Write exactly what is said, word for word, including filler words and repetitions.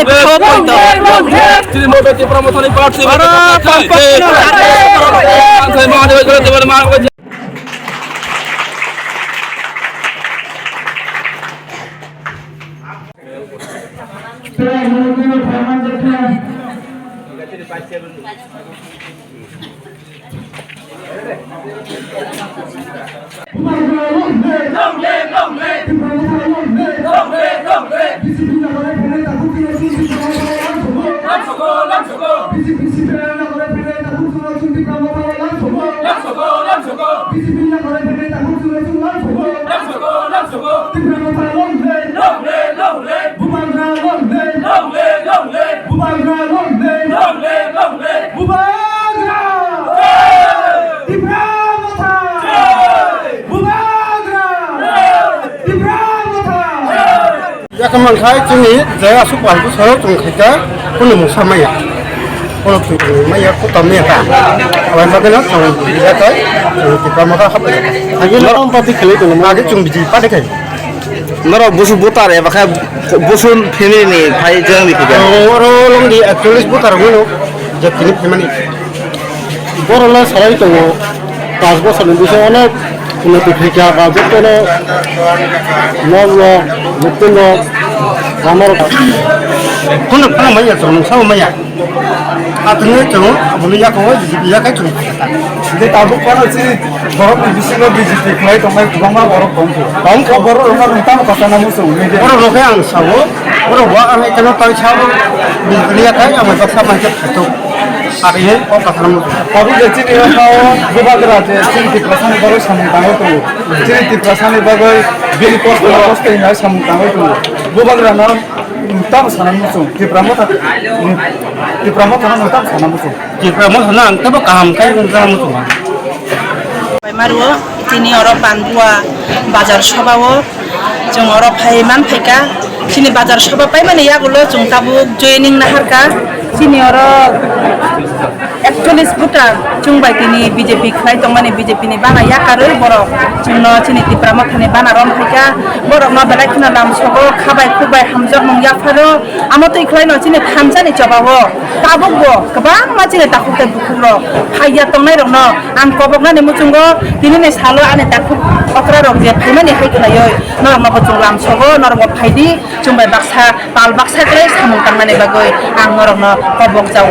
Ani pho poito. Sri Moto Tipra Mothani Party. Aro, pokno. Bubagra! Tipra Motha! Bubagra! Tipra Motha! Yakung mangkhai chini jaya asuk pal ku soro chung khaika kunu mungsa maya. Kono chung maya ku tam maya ta. Awan bagana chung yakai chung Tipra Motha hap. Agi norok party kheli kono agi chung biji party khai. Norok busu butar eba khe busu family ni phai jeng di khe. Oro long di actually butar gono jatini family. Borok le sarai tongo, pash bosorni bisingo onek unnoti khaikha, ba jotono nok rok, muktwi rok, lama rok. Phano phano manya chwng, nwng sabo manya. Atwngwi chwng, aboni yakungo B J P yakai chwng. Je tabuk phano chini borokni bisingo B J P khlai tongnai kwbangma borok tongkho. Tongkho. O borok rokno nwng tamo kwchangna muchung hwnwi de. Borok rok khe ang sao, borok bo ang ekheno tong sao, B J P ni yakai ang baksa mankhe phaito. Ari o kathar mo. Tabuk je chini o kao bubagra je chini Tiprasani bagwi samung tangwi tongo. Chini Tiprasani bagwi bini kosto kosto hinai samung tangwi tongo. Bubagra no tam sana muchung Tipra motha, Tipra motha no tam sana muchung. Tipra motha no ang tebo kaham kai wng sana muchung. Bai mario chini oro Bandua bazar soba o. Chwng oro phai man phaikha. Chini bazar soba paimani yagulo chwng tabuk joining naharkha. Chini oro ekchollis voter chwng bai tini B J P khlai tongmani, B J P ni bana yakarwi borok chwngno chini Tipra mothani bana rom phaikha. Borokno belai kheno lamsogo, khabai khukbai hamjakmung yapharo. Amo twi khlaino chini thansani chobao tabukbo kwbangma chini takhuk tei bukhukrok phaiya tongnairokno ang koboknani muchungo tinini salo ani takhuk okrarok je phaimani hai khlaiwi norokno bo chwng lamsogo, norokbo phaidi, chwng bai baksa pal baksa kwrwi samung tangmani bagwi ang norokno kobok jao.